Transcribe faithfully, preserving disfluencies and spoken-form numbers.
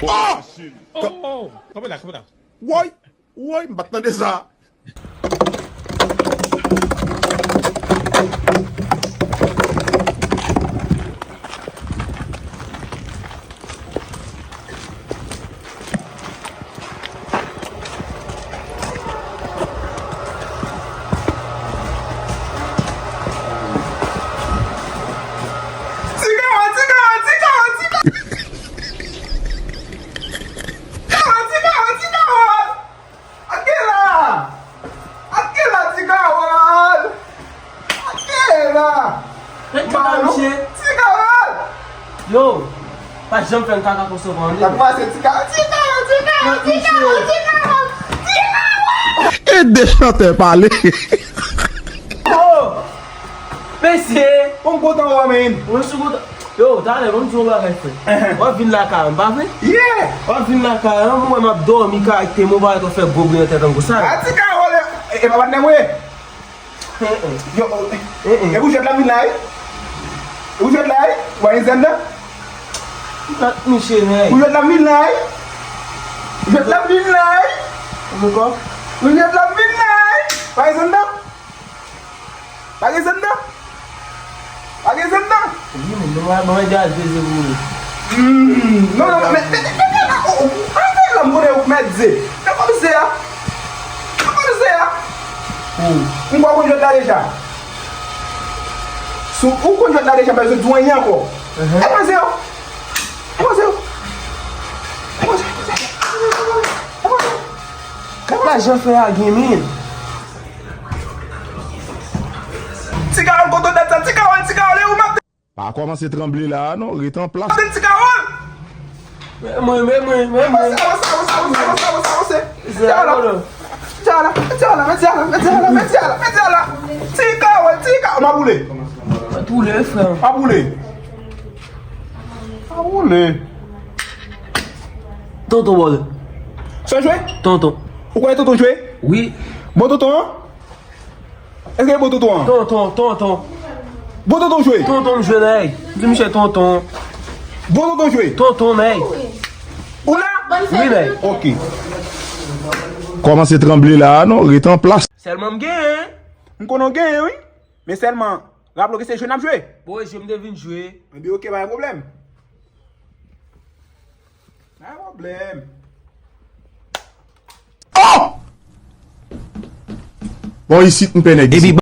Oh! Oh! Kanpe la, kanpe la. Woy! Woy, m pa t tande sa. Ti Kawòl, ti Kawòl, ti Kawòl, ti Kawòl. Kawòl, ti Kawòl, ti Kawòl. Ake la! Ake la, ti Kawòl! Ake la! Ti Kawòl! Yo, pa janm fè m kaka konsa ankò. Sa k pase, ti Kawòl? Ti Kawòl, ti Kawòl, ti Kawòl, ti Kawòl, ti Kawòl! Ede chantè pale. Oh! Mesye! Bon, kontan wè, men. Mwen sou kontan. Yo, talè, ban m di w yon bagay, frè. W ap vin lakay mwen, pa vre? Yeah! W ap vin lakay mwen, mwen, m ap dòmi, karakte mwen, w parèt w ap fè gwo bri nan tèt mwen konsa. A, ti Kawòl, e, e pa patnè mwen ye? Yo, e pou jwèt la vin la, wi? E pou jwèt la, wi? W a zen nan? Misye, men. Pou jwèt la vin la, wi? Jwèt la vin la, wi? Ankò? Pou jwèt la vin la, wi? W a zen nan? Pa gen zen nan? Pa gen zen nan? Wi, men nou va ban djaz peze pou ou. Hmm, non, non, non, men, men, men, men, men, oh, oh, arete la, m konnen ou k mèt ze. Men kòm se a. Men kòm se a. Oh. M kwè ou konn jwèt la deja. Si ou konn jwèt la deja, m pa bezwen di w anyen ankò. Mhm. E panse yo. E panse yo. E panse yo. E panse yo. Lajan fè a gen, men. Ti Kawòl, kote w dat sa? Ti Kawòl, ti Kawòl, e ou m ap... Pa kòmanse tranble la a non, ret an plas. Ti Kawòl! Men mwen, men mwen, men mwen. Avanse, avanse, avanse. Ti Kawòl la, ti Kawòl la, ti Kawòl la, ti Kawòl la, ti Kawòl la. Ti Kawòl, ti Kawòl, m ap boule. Mwen boule, frè. M ap boule. M ap boule. Tonton, bòl. Sa jwe? Tonton. Ou kwè tonton jwe? Wi. Bon tonton an? Èske e bon tonton an? Tonton, tonton. Bon tonton jwe. Tonton m jwe, nèg. M di misye tonton. Bon tonton jwe. Tonton, nèg. Ou la? Wi, nèg. Ok. Kòmanse tranble la a non, ret an plas. Sèlman m genyen. M konnen w genyen, wi. Men sèlman, raple w ke se jwe n ap jwe. Bon, e jwe m te vin jwe. Ebyen, ok, pa gen pwoblèm. Pa gen pwoblèm. Oh! Bon, isit, m pè nèg isit.